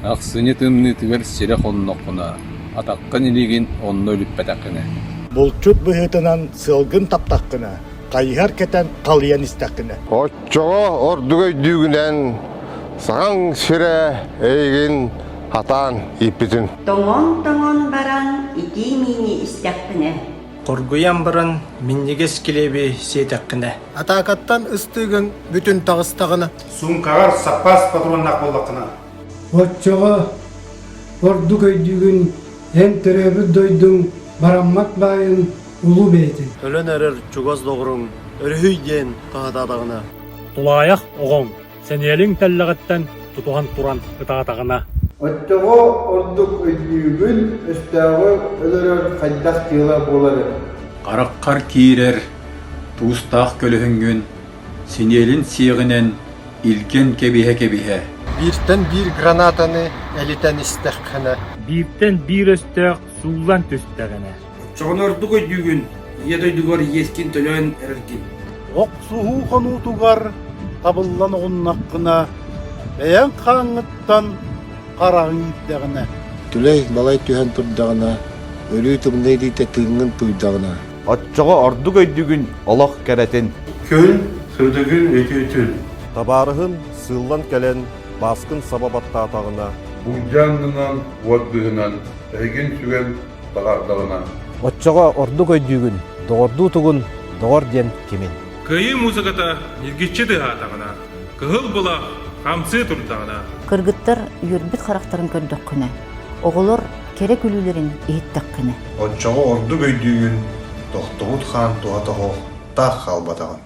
Ахсынньы тымныытыгар сирэ хонноххуна, атаххын илиигин онно үлүппэтэххинэ Булчут быһыытынан сыалгын таптаххына, хайыһар кэтэн халыйан истэххинэ. Оччоҕо ордук өйдүүгүнэн саҕаҥ сирэ эйигин хатаан ииппитин. Тоҥон-тоҥон баран итии миини истэхпинэ. Хоргуйан баран минньигэс килиэби сиэтэххинэ. Атаакаттан ыстыыгыҥ бүтүн таҕыстаҕына. Суумкаҕар саппаас патроннаах буоллаххына. Оччоҕо ордук өйдүүгүн эн төрөөбүт дойдуҥ бараммат баайын улуу бэйэтин. Өлөн эрэр чугас доҕоруҥ өрүһүй диэн хаһытаатаҕына. Тулаайах оҕоҥ сэниэлиҥ тэллэҕиттэн тутуһан туран ытаатаҕына. Оччоҕо ордук өйдүүгүн өстөөҕү өлөрөр хайдах дьыала буоларын. Хараххар киирэр туустаах көлөһүҥҥүн синиэлин сиэҕинэн илгэн кэбиһэ-кэбиһэ. Бииртэн биир гранатаны элитэн истэххинэ. Бииртэн биир өстөөх сууллан түстэҕинэ. Оччоҕуна ордук өйдүүгүн Ийэ дойдугар иэскин төлөөн эрэргин. Охсуһуу хонуутугар табыллан оҕуннаххына, бэйэҥ хааҥҥыттан хараҕыҥ иирдэҕинэ. Түлэй балай түһэн турдаҕына, өлүү тымныы илиитэ тыыҥҥын тууйдаҕына. Оччоҕо ордук өйдүүгүн олох кэрэтин. Күн сырдыгын үтүөтүн. Табаарыһын сыыллан кэлэн бааскын саба баттаатаҕына. Улдьаа аннынан, уот быыһынан эһигин сүгэн таҕардаҕына. Оччоҕо ордук өйдүүгүн, доҕордуу тугун, доҕор диэн кимин. Кыайыы музыката ньиргиччи тыаһаатаҕына, кыһыл былах хамсыы турдаҕына. Кыргыттар үөрбүт харахтарын көрдөххүнэ, оҕолор кэрэ күлүүлэрин иһиттэххинэ. Оччоҕо ордук өйдүүгүн, тохтубут хаан туһа тоһоҕ таах хаалбатаҕын.